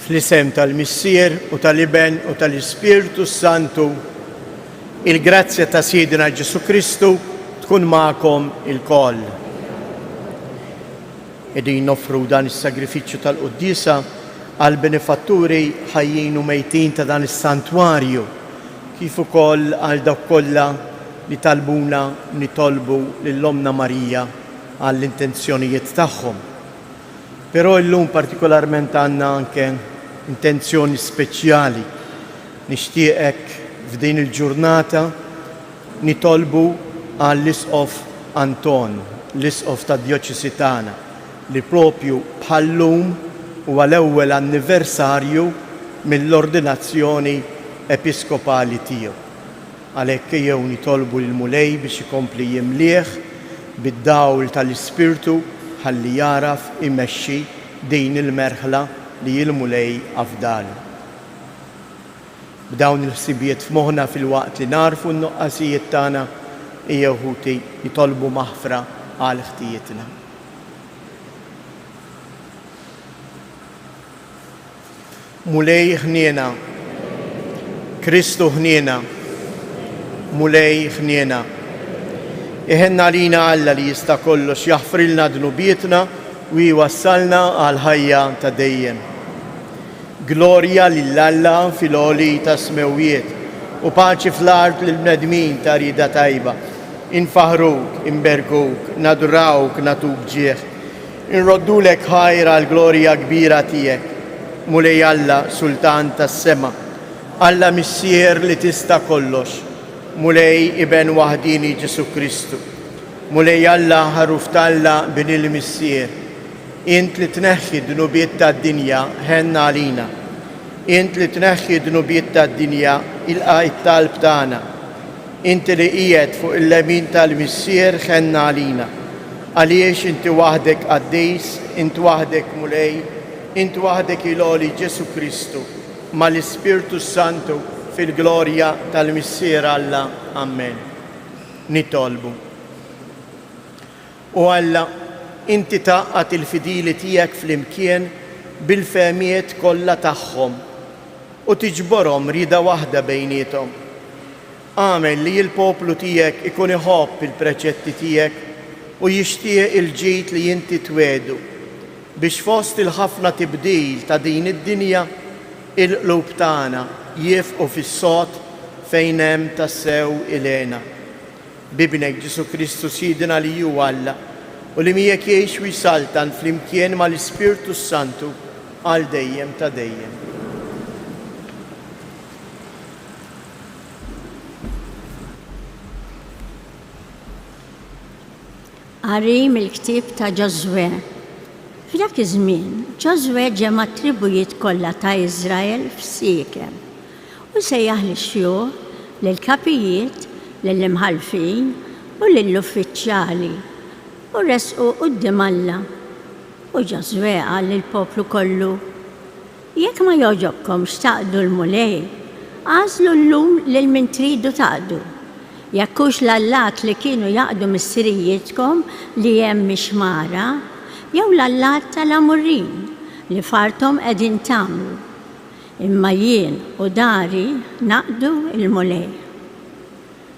Fl-isem tal-Missier u tal-Iben u tal-Ispirtu s-Santu, il-grazzja ta' Sidna Ġesù Kristu tkun magħkom ilkoll. Qegħdin noffru dan is-sagrifiċċju tal-quddiesa għall-benefatturi ħajjin u mejtin ta' dan is-santwarju, kif ukoll għal dawk kollha li talbuna nitolbu lil Ommna Marija għall-intenzjonijiet tagħhom. Però illum partikolarment għandna anke intenzjoni speċjali. Nixtieqek f'din il-ġurnata nitolbu għall-Isqof Anton, l-Isqof tad-Djoċesi tagħna, li propju bħal-lum huwa l-ewwel anniversarju mill-ordinazzjoni episkopali tiegħu. Għalhekk ejjew nitolbu lill-Mulej biex ikompli jimlieh bid-dawl tal-Ispirtu ħalli jagħraf imexxi din il-merħla li l-Mulej afdalu. B'dawn il-ħsibijiet f'moħħna filwaqt li nagħrfu n-nuqqasijiet tagħna, ejjew ħuti nitolbu maħfra għal ħtijietna. Mulej ħniena. Kristu ħniena. Mulej ħniena. Iħenn għalina Alla li jista' kollox jaħfrilna dnubietna u jwassalna għall-ħajja ta' dejjem. Glorja lil Alla fil-għoli tas-smewwiet u paċi fl-art lill-bnedmin ta' rieda tajba. Infaħħruk, inberkuk, nadurawk, nagħtuk ġieħ. Inroddulek ħajr għall-glorja kbira tiegħek, Mulej Alla, Sultan tas-sema, Alla Missier li tista' kollox, Mulej Iben waħdieni Ġesù Kristu, Mulej Alla, Ħaruf t'Alla, Bin il-Missier, int li tneħħi d-dnubiet tad-dinja, ħenn għalina. Int li tneħħi d-dnubiet tad-dinja, ilqa' t-talb tagħna. Inti li qiegħed fuq il-lemin tal-Missier ħenn għalina. Għaliex inti waħdek qaddis, int waħdek Mulej, int waħdek il-għoli Ġesù Kristu, mal-Ispirtu s-Santu fil-glorja tal-Missier Alla. Ammen. Nitolbu. O Alla, inti tgħaqqad il-fidili tiegħek flimkien bil-fehmiet kollha tagħhom u tiġborhom rieda waħda bejniethom. Agħmel li l-poplu tiegħek ikun iħobb il-preċetti tiegħek u jixtieq il-ġid li inti twiegħdu, biex fost il-ħafna tibdil ta' din id-dinja, il-qlub tagħna jiefqu fis-sod fejn hemm tassew il-hena. B'Ibnek Ġesù Kristu Sidna li hu Alla, u li miegħek jgħix u jsaltan flimkien mal-Ispirtu s-Santu għal dejjem ta' dejjem. Qari mill-ktieb ta' Ġożwè. F'dak iż-żmien, Ġożwè ġema' t-tribujiet kollha ta' Iżrael f'Sikem, u sejjaħ lix-xjuħ, lill-kapijiet, lill-imħallfin, u lill-uffiċjali, u resqu quddiem Alla. U Ġożwè qal lill-poplu kollu, Jekk ma jogħġobkomx taqdu l-Mulej, agħżlu llum lil min tridu taqdu, jekk hux l-allat li kienu jaqdu missirijietkom li hemm mix-xmara, jew l-allat tal-Amurrin li f'arthom qegħdin tgħammru. Imma jien u dari naqdu l-Mulej.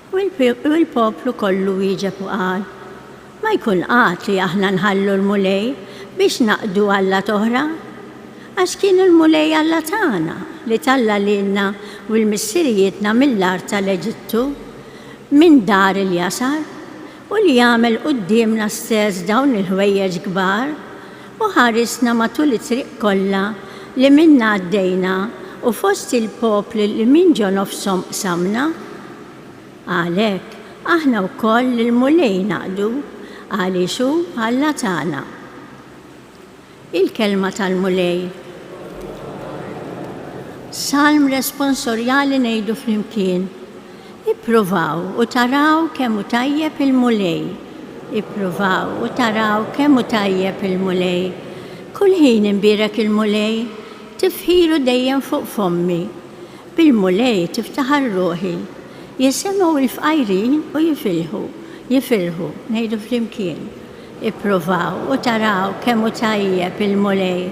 U l-poplu kollu wieġeb u qal, Ma jkun qatt li aħna nħallu l-Mulej biex naqdu allat oħra! Għax kien il-Mulej Alla tagħna li talla' lilna u 'l missirijietna mill-art tal-Eġittu, minn dar il-jasar, u li għamel quddiemna stess dawn il-ħwejjeġ kbar, u ħarisna matul it-triq kollha li minnha għaddejna u fost il-popli li minn ġo nofshom qsamna. Għalhekk, aħna wkoll lill-Mulej naqdu, għaliex hu Alla tagħna. Il-Kelma tal-Mulej. Salm responsorjali ngħidu flimkien, Ippruvaw u taraw kemm hu tajjeb il-Mulej. Ippruvaw u taraw kemm hu tajjeb il-Mulej. Kull ħin inbierek il-Mulej, tifħiru dejjem fuq fommi. Bil-Mulej tiftaħar ruħi. Jisimgħu l-fqajrin u jifilħu, jifirħu, ngħidu flimkien. Ippruvaw u taraw kemm hu tajjeb il-Mulej.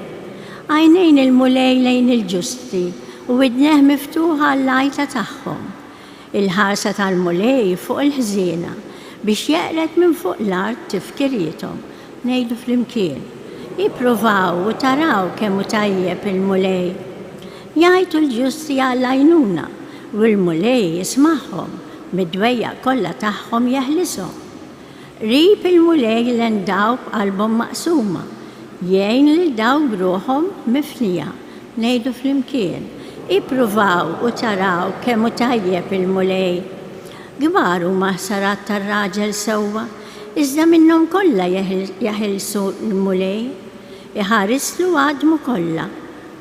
Għajnejn il-Mulej lejn il-ġusti u widnejh miftuħa għall-għajta tagħhom. Il-ħarsa tal-Mulej fuq il-ħżiena, biex jeqred minn fuq l-art tifkiriethom. Ngħidu flimkien, Ippruvaw u taraw kemm hu tajjeb il-Mulej. Jgħajtu l-ġusti għall-għajnuna, u l-Mulej jismagħhom, mid-dwejjaq kollha tagħhom jeħlishom. Qrib il-Mulej lejn dawk b'qalbhom maqsuma, jgħin lil dawk b'ruħhom mifnija. Ngħidu flimkien, Ippruvaw u taraw kemm hu tajjeb il-Mulej. Kbar huma l-ħsarat tar-raġel sewwa, iżda minnhom kollha jeħilsu l-Mulej. Iħarislu għadmu kollha,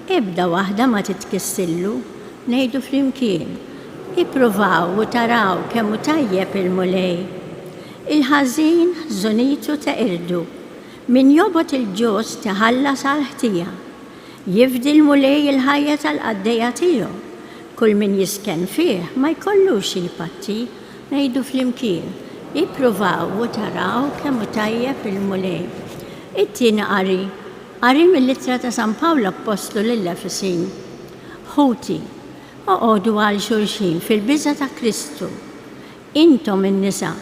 ebda waħda ma titkissillu. Ngħidu flimkien, Ippruvaw u taraw kemm hu tajjeb il-Mulej. Il-ħażin ħżunitu teqirdu. Min jobgħod il-ġust iħallas għall-ħtija. Jifdi l-Mulej il-ħajja tal-qaddejja tiegħu. Kull min jiskenn fih ma jkollux xi jpatti. Ngħidu flimkien, Ippruvaw u taraw kemm hu tajjeb il-Mulej. It-tieni qari, Qari mill-Ittra ta' San Pawl Appostlu lill-Efesin. Ħuti, oqogħdu għal xulxin fil-biża' ta' Kristu. Intom in-nisa,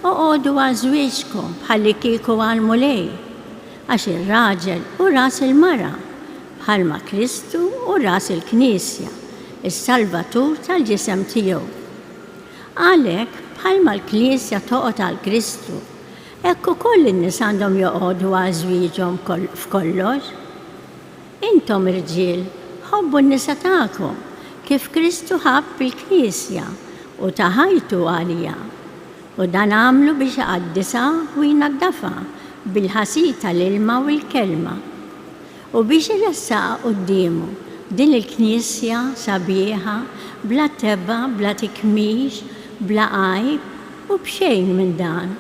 oqogħdu għal żwieġkom bħallikieku għall-Mulej. Għax ir-raġel hu ras il-mara, bħalma Kristu hu ras il-Knisja, is-Salvatur tal-ġisem tiegħu. Għalhekk, bħalma l-Knisja toqgħod għal Kristu, hekk ukoll in-nisa għandhom joqogħdu għal żwieġhom f'kollox. Intom irġiel, ħobbu n-nisa tagħkom, kif Kristu ħabb il-Knisja u ta ħajtu għaliha. U dan għamlu biex iqaddisha u jnaddafha bil-ħasil tal-ilma u l-kelma. U biex iressaqha quddiemu, din il-Knisja sabiħa, bla tebgħa, bla tikmix, bla għajb, u b'xejn minn dan,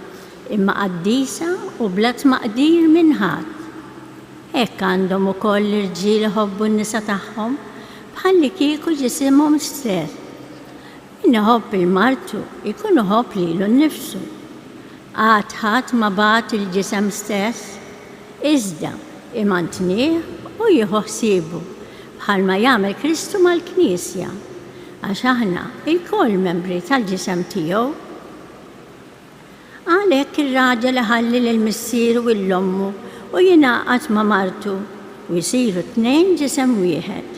imma qaddisa u bla tmaqdir minn ħadd. Hekk għandhom ukoll l-irġiel iħobbu n-nisa tagħhom, bħallikieku ġisimhom stess. Min iħobb 'il martu jkun iħobb lilu nnifsu. Qatt ħadd ma bagħat il-ġisem stess, iżda imantnih u jieħu ħsiebu, bħalma jagħmel Kristu mal-Knisja, għax aħna lkoll membri tal-ġisem tiegħu. Għalhekk ir-raġel iħalli lil missieru u 'l ommu u jingħaqad ma' martu, u jsiru t-tnejn ġisem wieħed.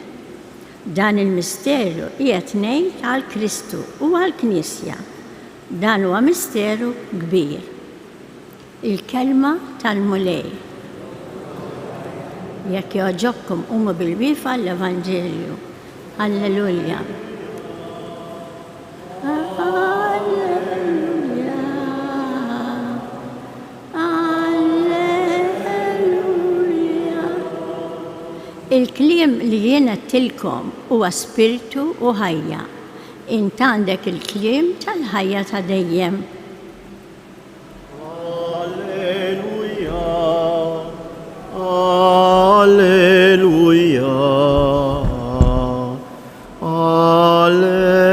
Dan il-misteru qiegħed ngħid għal Kristu u għall-Knisja. Dan huwa misteru kbir. Il-Kelma tal-Mulej. Jekk jogħġobkom qumu bil-wieqfa għall-Evanġelju. Alleluja. Alleluja. Alleluja. Il-kliem li jien għedtilkom huwa spirtu u ħajja. Int għandek il-kliem tal-ħajja ta' dejjem. Alleluja, Alleluja, Alleluja.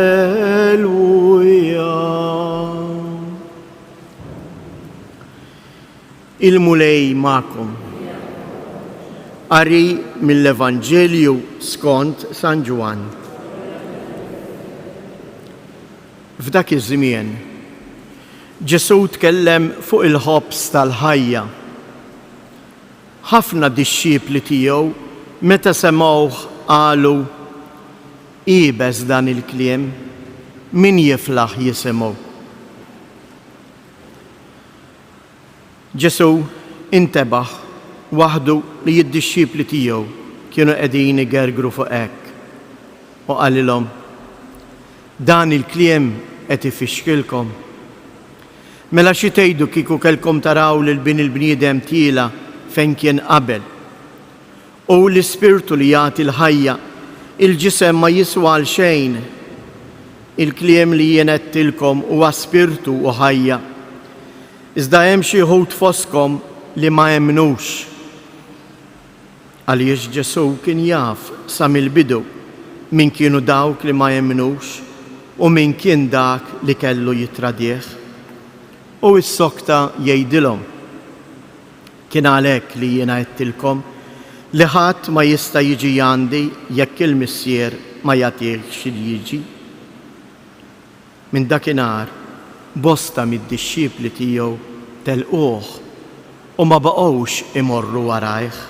Il-Mulej magħkom. Qari mill-Evanġelju skont San Ġwann. F'dak iż-żmien, Ġesù tkellem fuq il-ħobż tal-ħajja. Ħafna dixxipli tiegħu meta semgħuh qalu, Iebes dan il-kliem, min jiflaħ jisimgħu? Ġesù intebaħ waħdu li d-dixxipli tiegħu kienu qegħdin igergru fuq hekk, u qalilhom, Dan il-kliem qed ifixkilkom? Mela xi tgħidu kieku kellkom taraw lil Bin il-bniedem tiela' fejn kien qabel? Hu l-Ispirtu li jagħti l-ħajja, il-ġisem ma jiswa għal xejn. Il-kliem li jien għedtilkom huwa spirtu u ħajja. Iżda hemm xi wħud fostkom li ma emmnux. Għaliex Ġesù kien jaf sa mill-bidu min kienu dawk li ma emmnux u min kien dak li kellu jittradih. U issokta jgħidilhom, Kien għalhekk li jiena għedtilkom. Li ħadd ma jista' jiġi għandi jekk il-Missier ma jagħtihx li jiġi. Minn dakinhar, bosta mid-dixxipli tiegħu telquh u ma baqgħux imorru warajh.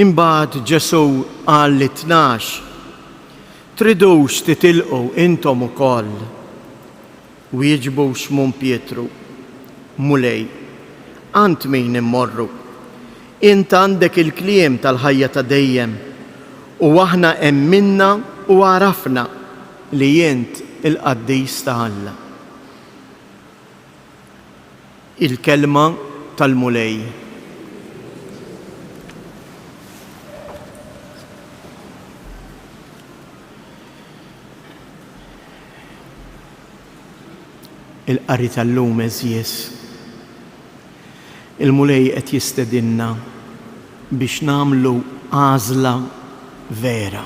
Imbagħad Ġesù qal lit-Tnax, Tridux titilqu intom ukoll? Wieġbu Xmun Pietru, Mulej, għand min immorru? Int għandek il-kliem tal-ħajja ta' dejjem, u aħna emminna u għarafna li int il-Qaddis ta' Alla. Il-Kelma tal-Mulej. Il-qari tal-lum għeżież. Il-Mulej qed jistedinna biex nagħmlu għażla vera.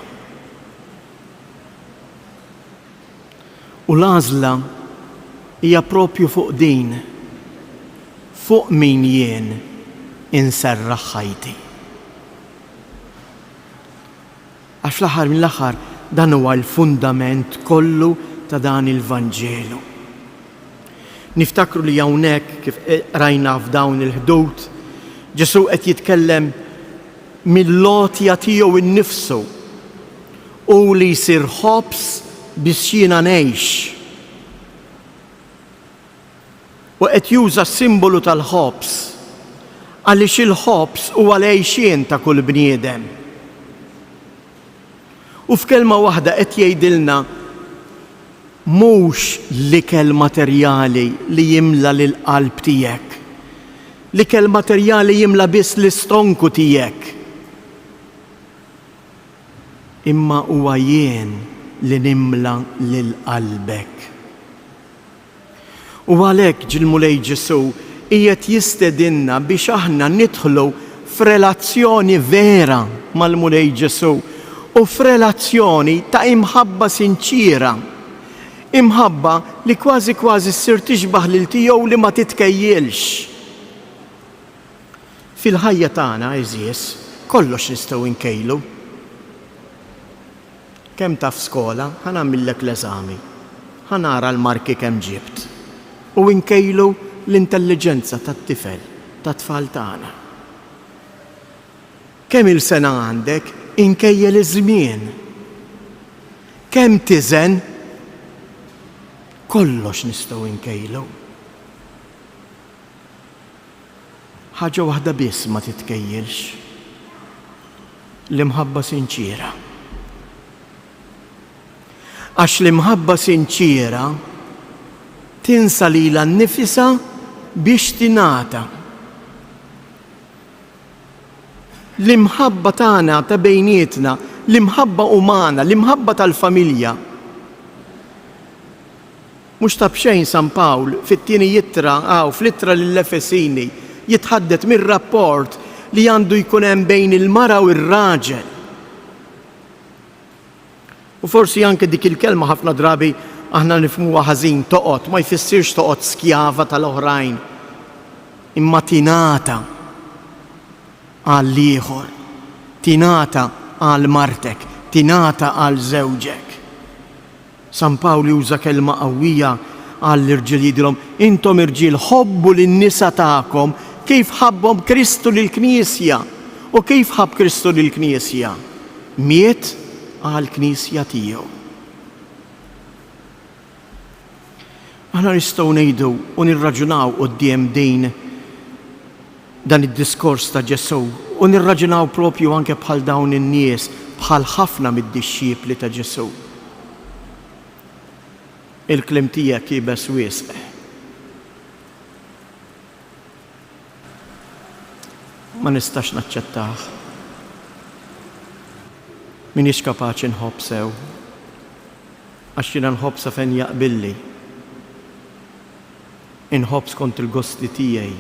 U l-għażla hija propju fuq din, fuq min jien inserraħ ħajti. Għax fl-aħħar mill-aħħar dan huwa l-fundament kollu ta' dan il-Vanġelu. Niftakru li hawnhekk kif qrajna f'dawn il-ħdud, Ġesù qed jitkellem mill-għotja tiegħu nnifsu u li jsir ħobż biex jiena ngħix. U qed juża s-simbolu tal-ħobż għaliex il-ħobż huwa l-għejxien ta' kull bniedem. U f'kelma waħda qed jgħidilna mhux l-ikel materjali li jimla lill-qalb tiegħek. L-ikel materjali jimla biss l-istonku tiegħek. Imma huwa jien li nimla lil qalbek. U għalhekk l-Mulej Ġesù qiegħed jistedinna biex aħna nidħlu f'relazzjoni vera mal-Mulej Ġesù u f'relazzjoni ta' imħabba sinċiera. Imħabba li kważi kważi ssir tixbah lil tiegħu li ma titkejjilx. Fil-ħajja tagħna, għeżież, kollox nistgħu nkejlu. Kemm taf skola, ħa nagħmillek l-eżami. Ħa nara l-marki kemm ġibt. U nkejlu l-intelliġenza tat-tifel, tat-tfal tagħna. Kemm-il sena għandek, inkejjel iż-żmien. Kemm tiżen, kollox nistgħu nkejlu. Ħaġa waħda biss ma titkejjilx, l-imħabba sinċiera. Għax l-imħabba sinċiera tinsa lilha nnifisha biex tingħata. L-imħabba tagħna ta' bejnietna, l-imħabba umana, l-imħabba tal-familja, Mhux ta' b'xejn San Pawl, fit-tieni ittra, hawn, fl-ittra lill-Efesini, jitħaddet mir-rapport li għandu jkun hemm bejn il-mara u r-raġel. U forsi anke dik il-kelma ħafna drabi aħna nifhmuha ħażin, toqgħod, ma jfissirx toqgħod skjava tal-oħrajn, imma tingħata għall-ieħor, tingħata għal martek, tingħata għal żewġek. San Pawl juża kelma qawwija għall-irġiel jgħidilhom, Intom irġiel ħobbu lin-nisa tagħkom kif ħabbhom Kristu lill-Knisja. U kif ħabb Kristu lill-Knisja? Miet għall-Knisja tiegħu. Aħna nistgħu ngħidu u nirraġunaw quddiem din dan id-diskors ta' Ġesù u nirraġunaw propju anke bħal dawn in-nies, bħal ħafna mid-dixxipli ta' Ġesù. Il-kliem tiegħek iebes wisq. Ma nistax naċċettah. M'iniex kapaċi nħobb sew. Għax jiena nħobb sa fejn jaqbilli. Inħobb skont il-gosti tiegħi.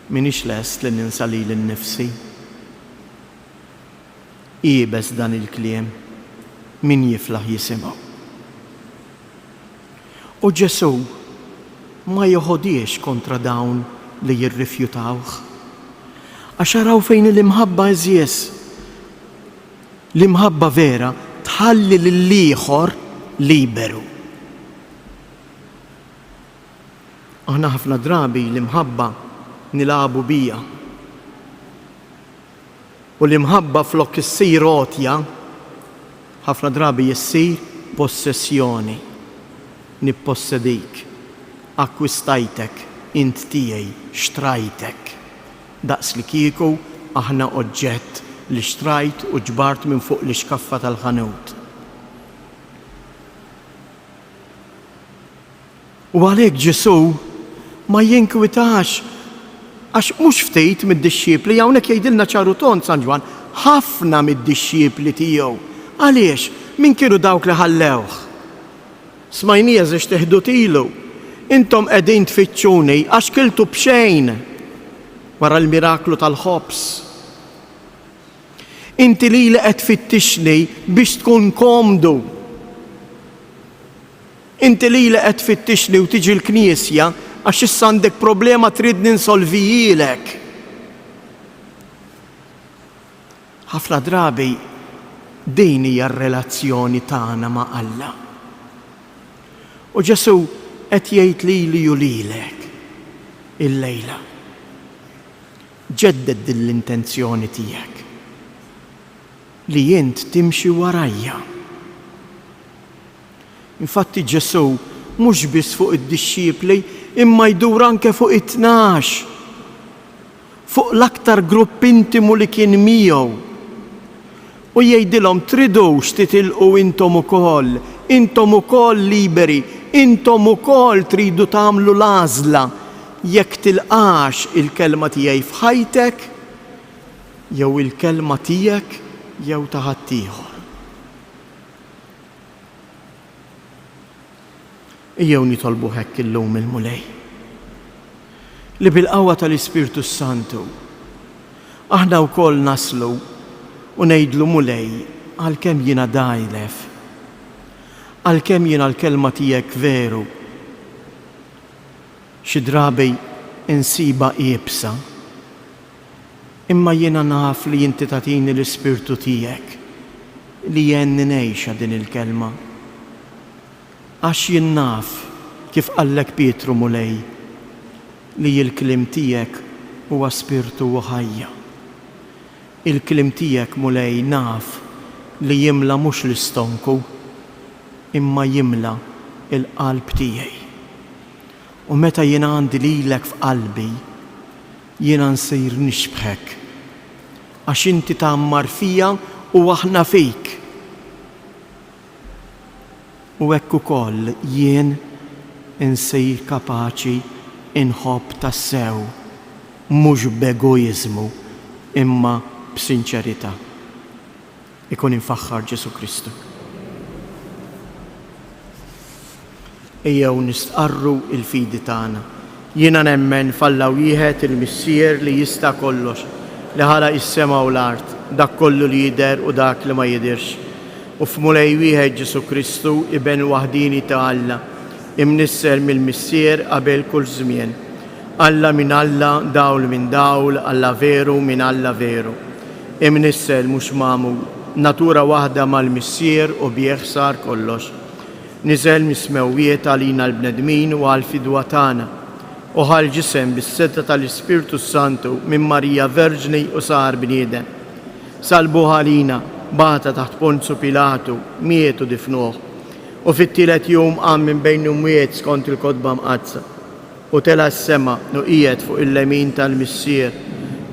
M'iniex lest li ninsa lili nnifsi. Iebes dan il-kliem, min jiflaħ jisimgħu? U Ġesù ma jeħodhiex kontra dawn li jirrifjutawh. Għax araw fejn hi l-imħabba għeżież. L-imħabba vera tħalli lill-ieħor liberu. Aħna ħafna drabi l-imħabba nilagħbu biha. U l-imħabba flok issir għotja, ħafna drabi issir possessjoni. Nippossedik, akkwistajtek, int tiegħi, xtrajtek. Daqslikieku aħna oġġett li xtrajt u ġbart minn fuq l-ixkaffa tal-ħanut. U għalhekk Ġesù ma jinkwitax għax mhux ftit mid-dixxipli, hawnhekk jgħidilna ċar u tond San Ġwann, ħafna mid-dixxipli tiegħu. Għaliex? Min kienu dawk li ħallewh? Smajniha żewġ teħdut ilu. Intom qegħdin tfittxuni għax kiltu b'xejn wara l-miraklu tal-ħobż. Inti lili qed tfittixni biex tkun komdu. Inti lili qed tfittixni u tiġi l-knisja għax issa għandek problema tridni nsolvihielek. Ħafna drabi din hija r-relazzjoni tagħna ma' Alla. U Ġesù qed jgħid lili u lilek illejla. Ġedded din l-intenzjoni tiegħek li int timxi warajja. Infatti Ġesù mhux biss fuq id-dixxipli imma jdur anke fuq it-tnax, fuq l-aktar grupp intimu li kien miegħu. U jgħidilhom tridux titilqu intom ukoll, intom ukoll liberi, intom ukoll tridu tagħmlu l-għażla jekk tilqax il-kelma tiegħi f'ħajtek jew il-kelma tiegħek jew ta' ħaddieħor. Ejjew nitolbuh hekk illum il-Mulej. Li bil-qawwa tal-Ispirtu s-Santu aħna wkoll naslu u ngħidlu Mulej għalkemm jiena dgħajlef, għalkemm jiena l-kelma tiegħek veru xi drabi insibha iebsa, Imma jiena naf li inti tagħtini l-Ispirtu tiegħek li jgħinni ngħixha din il-kelma. Għax jien naf, kif qallek Pietru, Mulej, li l-kliem tiegħek huwa spirtu u ħajja. Il-kliem tiegħek, Mulej, naf li jimla mhux l-istonku, imma jimla l-qalb tiegħi. U meta jiena għandi lilek f'qalbi, Jiena nsir nixbħek. Għax inti tgħammar fija u aħna fik. U hekk ukoll jien insir kapaċi nħobb tassew, mhux b'egoiżmu imma b'sinċerità. Ikun imfaħħar Ġesù Kristu. Ejjew nistqarru l-fidi tagħna. Jiena nemmen f'Alla wieħed, il-Missier li jista' kollox, li ħalaq is-sema u l-art, dak kollu li jidher u dak li ma jidhirx, u f'Mulej wieħed Ġesù Kristu, Iben waħdieni ta' Alla, imnissel mill-Missier qabel kull żmien. Alla minn Alla, dawl minn dawl, Alla veru minn Alla veru. Imnissel mhux magħmul, natura waħda mal-Missier u bih sar kollox. Niżel mis-smewwiet għalina l-bnedmin u għall-fidwa tagħna, u ħa l-ġisem bis-setgħa tal-Ispirtu s-Santu minn Marija Verġni u sar bniedem. Salbuh għalina, bata taħt Ponzu Pilatu, miet u difnuh. U fit-tielet jum qam minn bejn l-imwiet skont il-Kotba Mqaddsa. U tela' s-sema u qiegħed fuq il-lemin tal-Missier,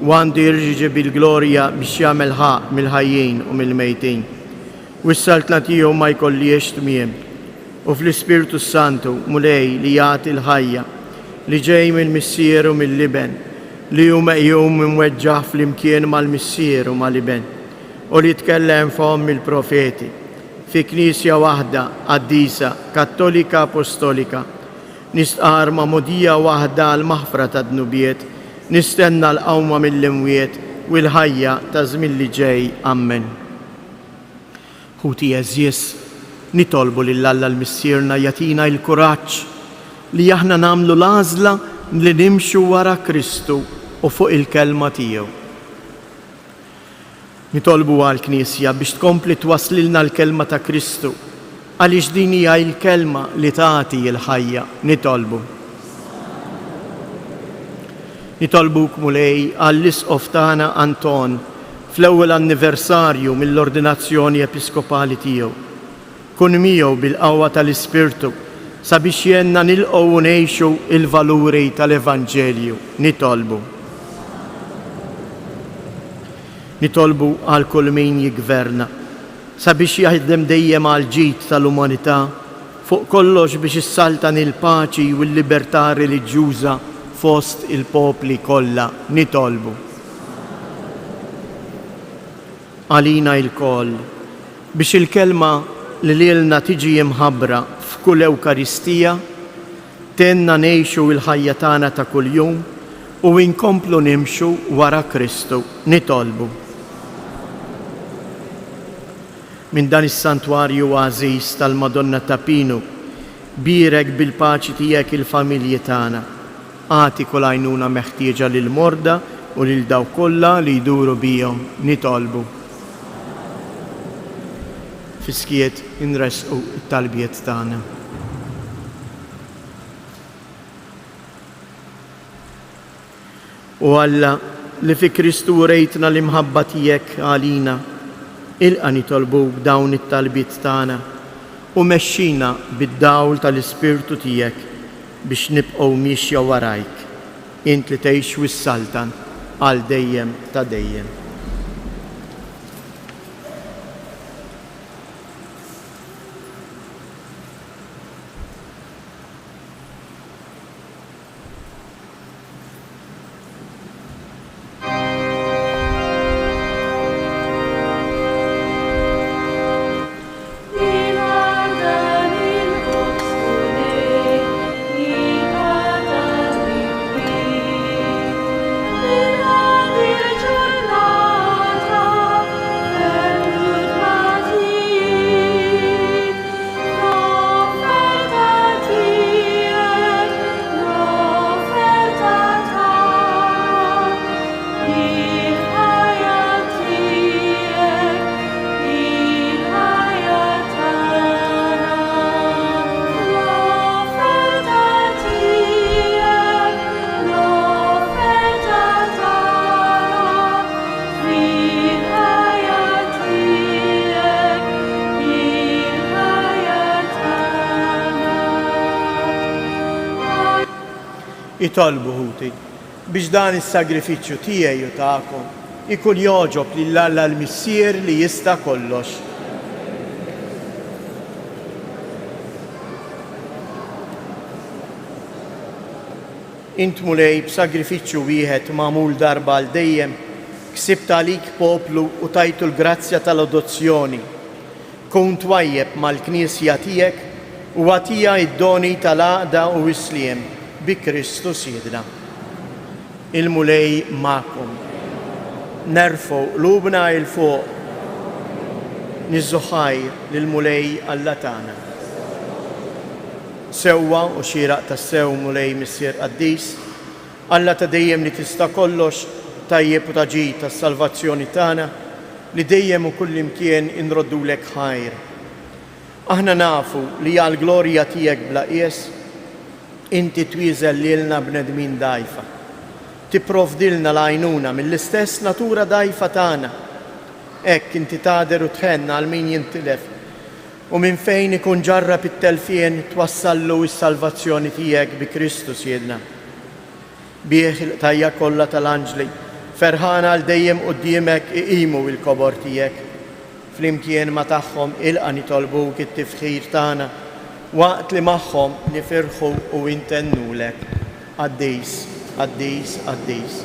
u għandu jirġi bil-glorja biex jagħmel ħaqq mill-ħajjin u mill-mejtin. U s-saltna tiegħu ma jkollhiex tmiem. U fl-Ispirtu s-Santu, Mulej li jagħti l-ħajja, li ġej mill-Missier u mill-Iben, li hu meqjum imweġġaħ flimkien mal-Missier u mal-Iben, u li tkellem fomm il-profeti, fi Knisja waħda, qaddisa, Kattolika Apostolika, Nistqarr magħmudija waħda għall-maħfra tad-dnubiet, nistenna l-qawma mill-imwiet u l-ħajja taż-żmien li ġej. Ammen. Ħuti għeżież, nitolbu lil Alla l-Missierna jagħtina l-kuraġġ li aħna nagħmlu l-għażla li nimxu wara Kristu u fuq il-kelma tiegħu. Nitolbu għall-Knisja biex tkompli twasslilna l-Kelma ta' Kristu, għaliex din hija l-Kelma li tagħti l-ħajja. Nitolbu. Nitolbuk, Mulej, għall-Isqof tagħna Anton fl-ewwel anniversarju mill-ordinazzjoni episkopali tiegħu. Kun miegħu bil-qawwa tal-Ispirtu sabiex jgħinna nilqgħu u ngħixu l-valuri tal-Evanġelju. Nitolbu. Nitolbu għal kull min jiggverna, sabiex jaħdem dejjem għall-ġid tal-umanità, fuq kollox biex issaltan il-paċi u l-libertà reliġjuża fost il-popli kollha. Nitolbu. Għalina ilkoll, biex il-Kelma li lilna tiġi imħabbra f'kull Ewkaristija tgħinna ngħixu l-ħajja tagħna ta' kuljum u inkomplu nimxu wara Kristu. Nitolbu. Minn dan is-Santwarju għażiż tal-Madonna ta' Pinu, bierek bil-paċi tiegħek il-familji tagħna. Agħti kull għajnuna meħtieġa lill-morda u lil dawk kollha li jduru bihom. Nitolbu. Fis-skiet inressqu t-talbiet tagħna. O Alla, li fi Kristu urejtna l-imħabba tiegħek għalina, ilqa' nitolbuk dawn it-talbiet tagħna u mexxina bid-dawl tal-Ispirtu tiegħek biex nibqgħu miexja warajk, int li tgħix u ssaltan għal dejjem ta' dejjem. Itolbu, ħuti, biex dan is-sagrifiċċju tiegħi u tagħkom ikun jogħġob lil Alla l-Missier li jista' kollox. Int, Mulej, b'sagrifiċċju wieħed magħmul darba għal dejjem, ksibt għalik poplu u tajtu l-grazzja tal-adozzjoni. Kun twajjeb mal-Knisja tiegħek u agħtiha d-doni tal-għaqda u s-sliem bi Kristu Sidna. Il-Mulej magħkom. Nerfgħu qlubna 'l fuq. Niżżu ħajr lill-Mulej Alla tagħna. Sewwa u xieraq tassew, Mulej Missier Qaddis, Alla ta' dejjem li tista' kollox, tajjeb u ta' ġid għas-salvazzjoni tagħna, li dejjem u kullimkien inroddulek ħajr. Aħna nafu li għall-glorja tiegħek bla qies, inti twieżel lilna bnedmin dgħajfa. Tipprovdilna l-għajnuna mill-istess natura dgħajfa tagħna. Hekk inti tagħder u tħenn għal min jintilef, u minn fejn ikun ġarrab it-telfien twassallu s-salvazzjoni tiegħek bi Kristu Sidna. Bih il-qtajja' kollha tal-anġli, ferħana għal dejjem quddiemek iqimu l-kobor tiegħek. Flimkien ma' tagħhom ilqa' nitolbuk it-tifħir tagħna, waqt li magħhom nifirħu u intennulek, Qaddis, qaddis, qaddis.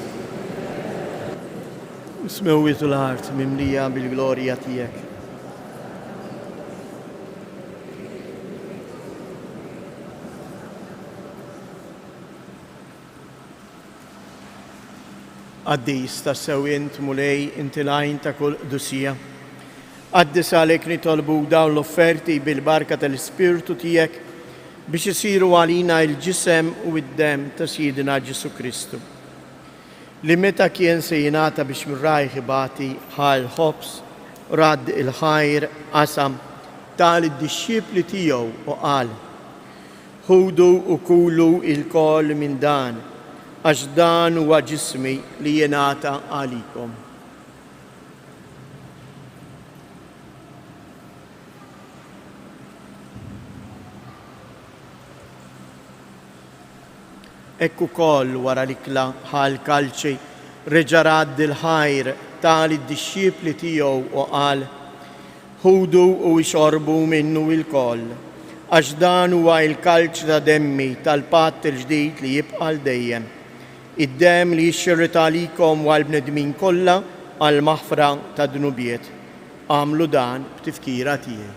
U s-smewwiet u l-art mimlija bil-glorja tiegħek. Qaddis tassew int, Mulej, inti l-għajn ta' kull qdusija. Qaddis għalhekk nitolbuk dawn l-offerti bil-barka tal-Ispirtu tiegħek biex isiru għalina l-ġisem u d-demm ta' Sidna Ġesù Kristu. Li meta kien se jingħata biex minn rajh ibati, ħa l-ħobż, radd il-ħajr, qasam, ta lid-dixxipli tiegħu u qal, Ħudu u kulu ilkoll minn dan, għax dan huwa ġismi li jingħata għalikom. Hekk ukoll wara l-ikla ħa l-kalċi, reġa' radd il-ħajr, ta lid-dixxipli tiegħu u qal, Ħudu u ixorbu minnu ilkoll, għax dan huwa l-kalċi ta' demmi tal-patt il-ġdid li jibqa' għal dejjem, id-demm li jixxerred għalikom u għall-bnedmin kollha għall-maħfra tad-dnubiet. Agħmlu dan b'tifkira tiegħi.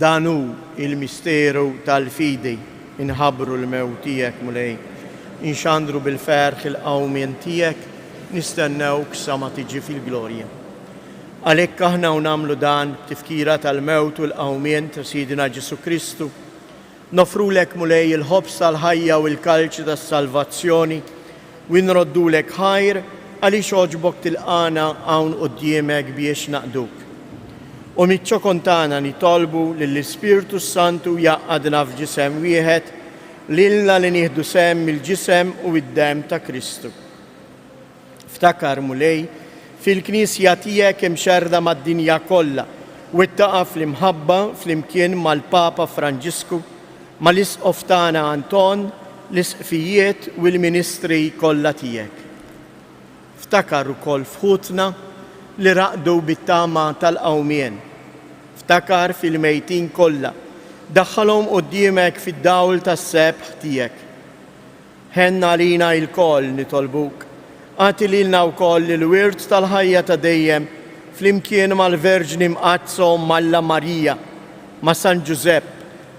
Dan hu l-misteru tal-fidi, inħabbru l-mewt tiegħek, Mulej, inxandru bil-ferħ il-qawmien tiegħek, nistennewk sa ma tiġi fil-glorja. Għalhekk aħna u nagħmlu dan b'tifkira tal-mewt u l-qawmien ta' Sidna Ġesù Kristu, Noffrulek, Mulej, il-ħobż tal-ħajja u l-kalċi tas-salvazzjoni, u nroddulek ħajr għaliex għoġbok tilqagħna hawn quddiemek biex naqduk. U miċ-ċokon tagħna nitolbu lill-Ispirtu s-Santu jgħaqqadna f'ġisem wieħed, lilna li nieħdu sehem mill-ġisem u d-demm ta' Kristu. Ftakar, Mulej, fil-Knisja tiegħek imxerrda mad-dinja kollha, wettaqha fl-imħabba flimkien mal-Papa Franġisku, mal-Isqof tagħna Anton, l-Isqfijiet u l-ministri kollha tiegħek. Ftakar ukoll f'ħutna li raqdu bit-tama tal-qawmien. Ftakar fil-mejtin kollha, daħħalhom quddiemek fid-dawl tas-sebħ tiegħek. Ħenn għalina ilkoll, nitolbuk. Agħti lilna wkoll il-wirt tal-ħajja ta' dejjem, flimkien mal-Verġni Mqaddsa Omm Alla Marija, ma' San Ġużepp,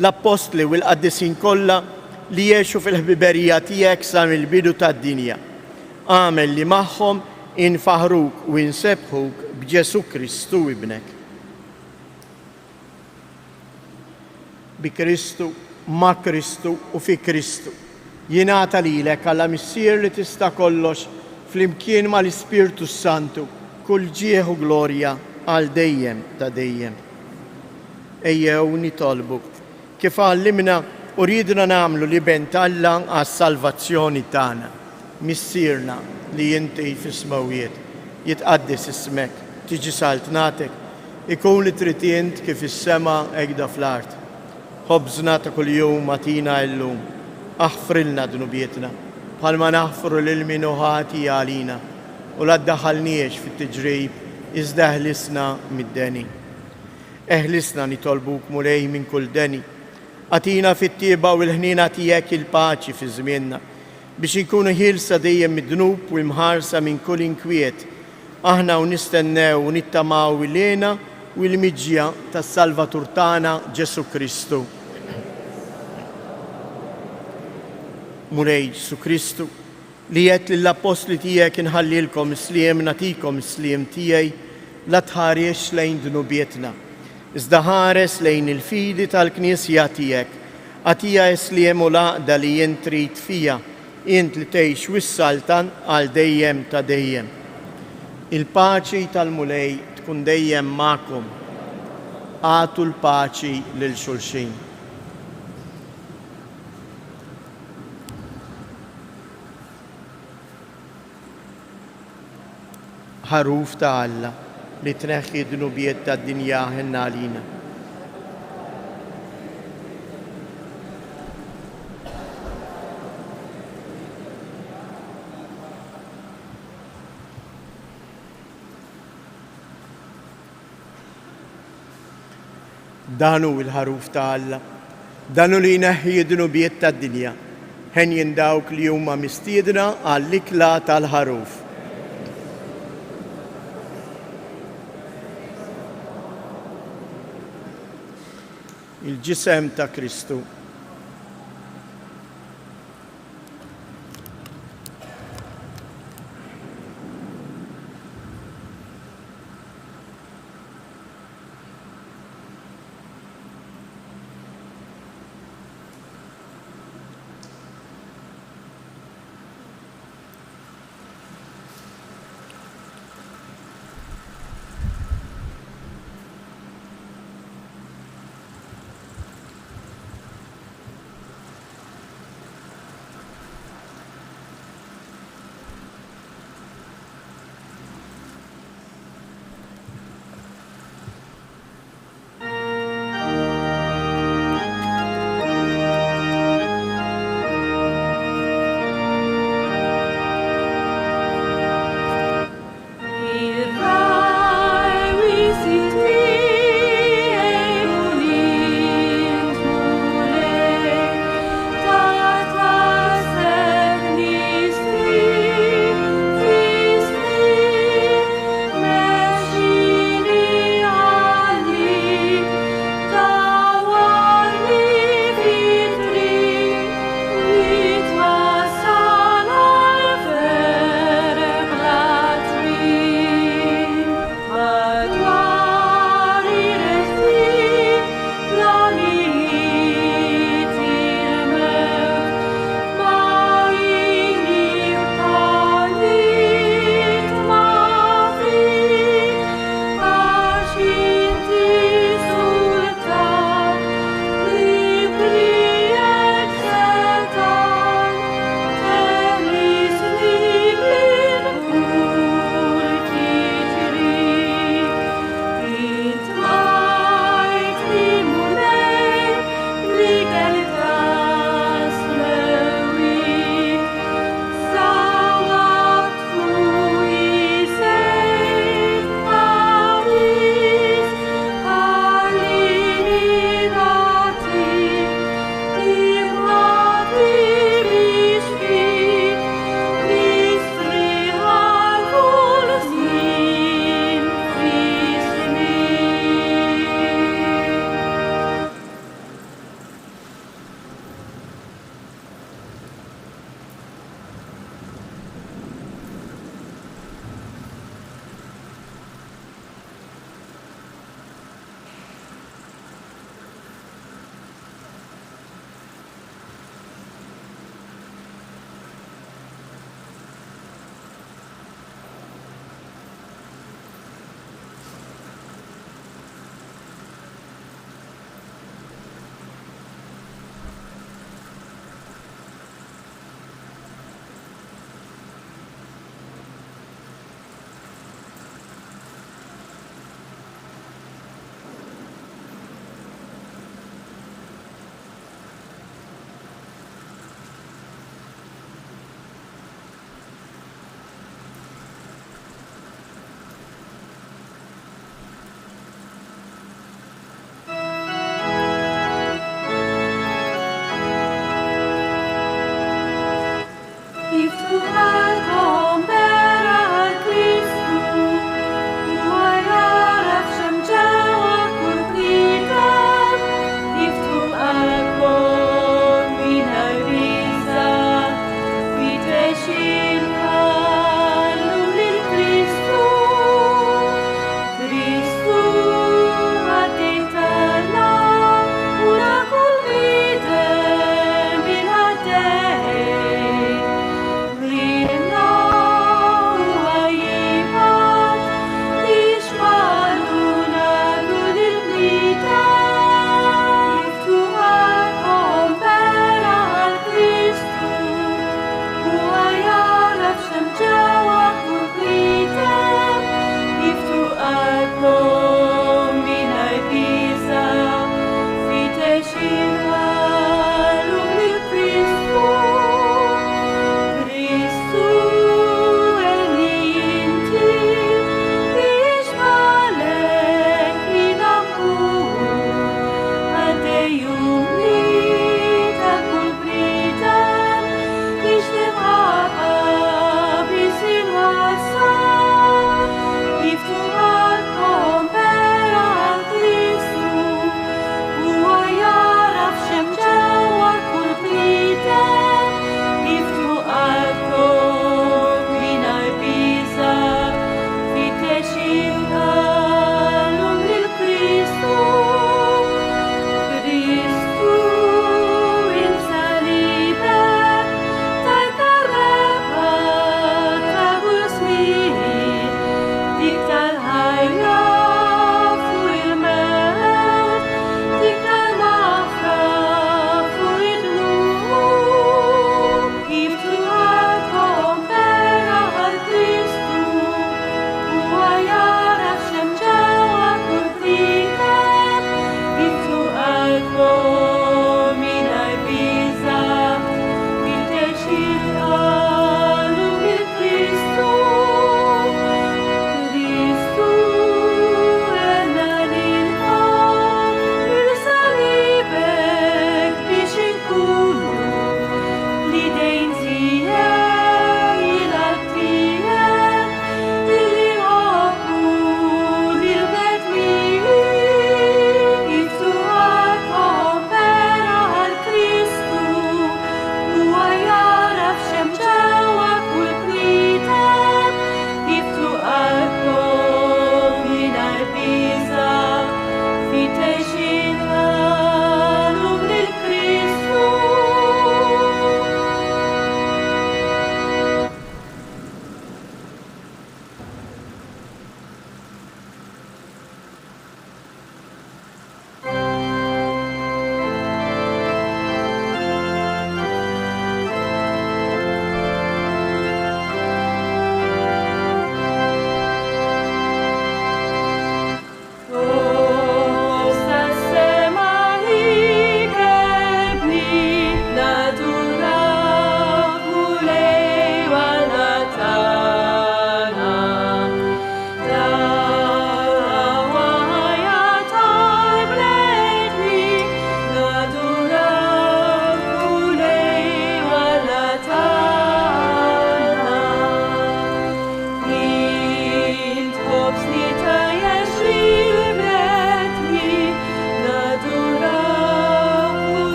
l-Appostli u l-qaddisin kollha li għexu fil-ħbiberija tiegħek sa mill-bidu tad-dinja. Agħmel li magħhom infaħħruk u insebbħuk b'Ġesù Kristu Ibnek. Bi Kristu, ma' Kristu u fi Kristu, jingħata lilek, Alla Missier li tista' kollox, flimkien mal-Ispirtu s-Santu, kull ġieħ u glorja għal dejjem ta' dejjem. Ejjew nitolbu, kif għallimna u riedna nagħmlu l-Iben t'Alla għas-salvazzjoni tagħna. Missierna li inti fis-smewwiet, jitqaddes ismek, tiġi saltnatek, Ikun li trid int kif fis-sema hekda fl-art. Ħobżna ta' kuljum agħtina illum. Aħfrilna dnubietna, bħalma naħfru lil min hu ħati għalina, u la ddaħħalniex fit-tiġrib, iżda eħlisna mid-deni. Eħlisna, nitolbuk, Mulej, minn kull deni. Agħtina fit-tjieba u l-ħniena tiegħek il-paċi fi żmienna, biex inkunu ħielsa dejjem mid-dnub u imħarsa minn kull inkwiet, Aħna u nistennew u nittamaw il-hena u l-miġja tas-Salvatur tagħna Ġesù Kristu. Mulej Ġesù Kristu, li għedt lill-appostli tiegħek inħallilkom is-sliem nagħtikom is-sliem tiegħi, la tħaresx lejn dnubietna, iżda ħares lejn il-fidi tal-Knisja tiegħek. Agħtiha s-sliem u l-għaqda li int trid fiha, Int li tgħix u ssaltan għal dejjem ta' dejjem. Il-paċi tal-Mulej tkun dejjem magħkom. Agħtu l-paċi lil xulxin. Ħaruf ta' Alla, li tneħħi d-dnubiet tad-dinja ħenn għalina. Dan hu l-Ħaruf ta' Alla. Dan hu li jneħħi d-dnubiet tad-dinja. Henjin dawk li huma mistiedna għall-ikla tal-Ħaruf. Il-ġisem ta' Kristu.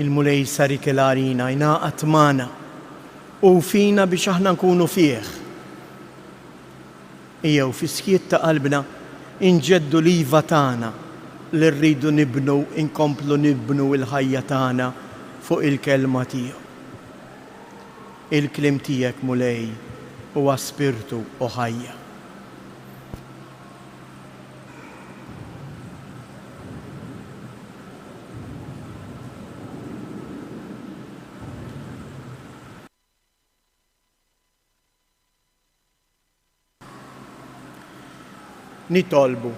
Il-Mulej sar ikel għalina, ingħaqad magħna. Hu fina biex aħna nkunu fih. Ejjew fis-skiet ta' qalbna inġeddu l-iva tagħna li rridu nibnu, inkomplu nibnu l-ħajja tagħna fuq il-Kelma tiegħu. Il-kliem tiegħek, Mulej, huwa spirtu u ħajja. Nitolbu.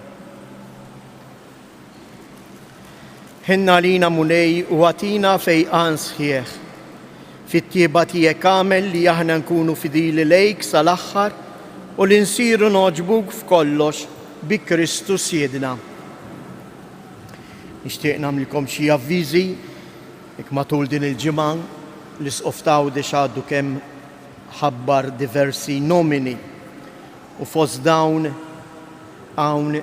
Ħenn għalina Mulej u agħtina fejqan sħiħ. Fit-tjieba tiegħek agħmel li aħna nkunu fidili lejk sal-aħħar u li nsiru nogħġbuk f'kollox bi Kristu Sidna. Nixtieq nagħmlilkom xi avviżi jekk matul din il-ġimgħa l-Isqof t'Għawdex għadu kemm ħabbar diversi nomini u fost dawn hawn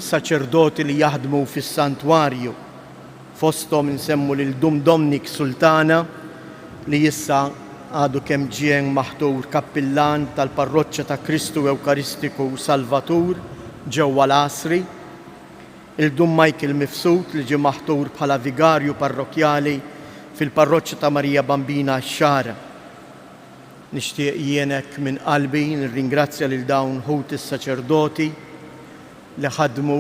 saċerdoti li jaħdmu fis-santwarju. Fosthom insemmu lil Dum Domnic Sultana li issa għadu kemm ġie maħtur kappillan tal-Parroċċa ta' Kristu Ewkaristiku Salvatur ġewwa l-Għasri, il Dun Michael Mifsud li ġie maħtur bħala Vigarju Parrokkjali fil-Parroċċa ta' Marija Bambina x-Xagħra. Nixtieq jien hekk minn qalbi nirringrazzja lil dawn ħuti s-saċerdoti li ħadmu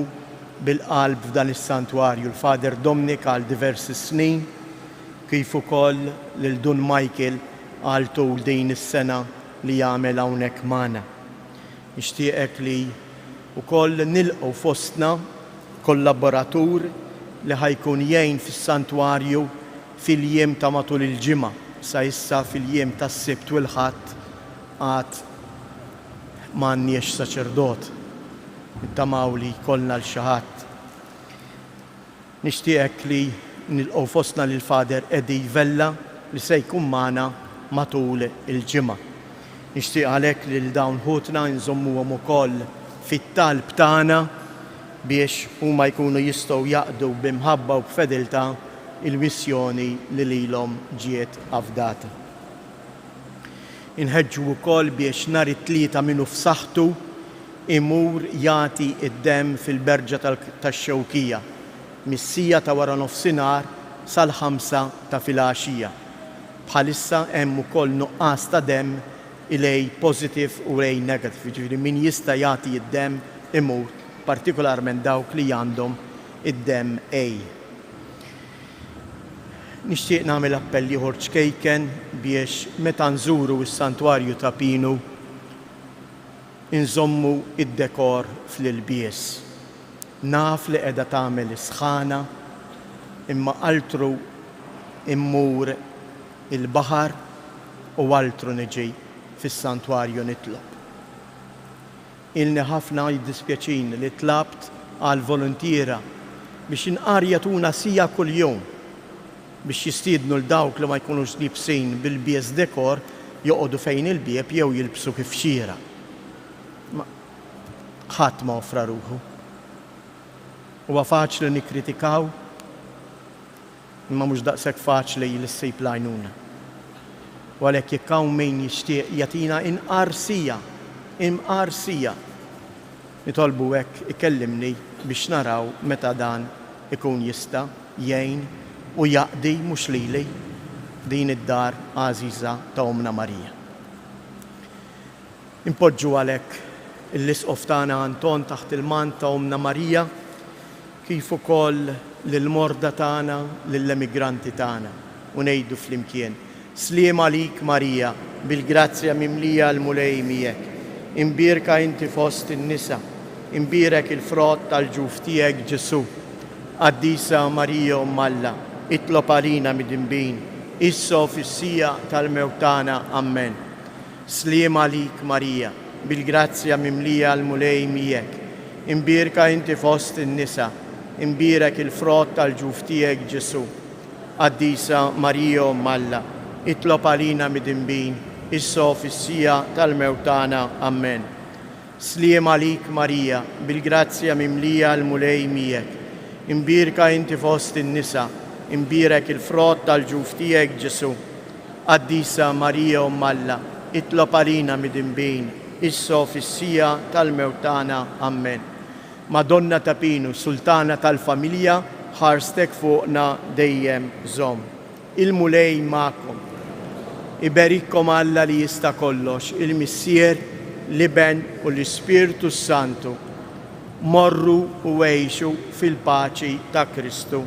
bil-qalb f'dan is-santwarju, l-Father Dominic għal diversi snin, kif ukoll lil Dun Michael għal tul din is-sena li għamel hawnhekk magħna. Nixtieqek li wkoll nilqgħu fostna kollaboratur li ħa jkun jgħin fis-santwarju fil-jiem ta' matul il-ġimgħa, sa issa fil-jiem tas-Sibt u l-Ħadd għad m'għandniex saċerdot. Nittamaw li jkollna 'l xi ħadd. Nixtieqek li nilqgħu fostna lil Father Eddie Vella li se jkun magħna matul il-ġimgħa. Nixtieq għalhekk lil dawn ħutna nżommuhom ukoll fit-talb tagħna biex huma jkunu jistgħu jaqdu bi mħabba u b'fedeltà il-missjoni li lilhom ġiet afdata. Inħeġġu wkoll biex nhar it-Tlieta min hu f'saħħtu imur jagħti d-demm fil-Berġa tax-Xewkija mis-siegħa ta' waranofsinhar sal-ħamsa ta' filgħaxija. Bħalissa hemm ukoll nuqqas ta' demm il-A positive u A negative, jiġifieri min jista' jagħti d-demm imur, partikolarment dawk li għandhom id-demm A. Nixtieq nagħmel appell ieħor ċkejken biex meta nżuru s-Santwarju ta' Pinu inżommu d-dekor fl-ilbies. Naf li qiegħda tagħmel is-sħana imma altru immur il-baħar u altru niġi fis-Santwarju nitlob. Ilni ħafna jiddispjaċini li tlabt għal voluntiera biex inqar jagħtuna siegħa kuljum biex jistiednu 'l dawk li ma jkunux liebsin b'ilbies dekor joqogħdu fejn il-bieb jew jilbsu kif xieraq. Ma ħadd ma offra ruħu. Huwa faċli nikkritikaw Imma mhux daqshekk faċli li ssib l-għajnuna. U għalhekk jekk hawn min jixtieq jagħtina imqar siegħa, imqar siegħa, nitolbu hekk ikellimni biex naraw meta dan ikun jista' jgħin u jaqdi mhux lili, din id-dar għażiża ta' Ommna Marija. Inpoġġu għalhekk l-Isqof tagħna Anton taħt il-mant ta' Ommna Marija, kif ukoll lill-morda tagħna, lill-emigranti tagħna, u ngħidu flimkien, Sliem għalik Marija, bil-grazzja mimlija l-Mulej miegħek. Imbierka inti fost in-nisa, imbierek il-frott tal-ġuf tiegħek Ġesù. Qaddisa Marija Omm Alla, itlob għalina midinbin, issa u fis-siegħa tal-mewt tagħna. Ammen. Sliem għalik Marija, bil-grazzja mimlija l-Mulej miegħek. Imbierka inti fost in-nisa, imbierek il-frott tal-ġuf tiegħek Ġesù. Qaddisa Marija Omm Alla, itlob għalina midinbin, issa u fis-siegħa tal-mewt tagħna. Ammen. Sliem għalik Marija, bil-grazzja mimlija l-Mulej miegħek. Imbierka inti fost in-nisa, Imbierek il-frott tal-ġuf tiegħek, Ġesù. Qaddisa Marija Omm Alla, itlob għalina midinbin, issa u fis-siegħa tal-mewt tagħna. Ammen. Madonna ta' Pinu, Sultana tal-familja, ħarstek fuqna dejjem żomm. Il-Mulej magħkom. Iberikkom Alla li jista' kollox, il-Missier, l-Iben u l-Ispirtu s-Santu. Morru u għixu fil-paċi ta' Kristu.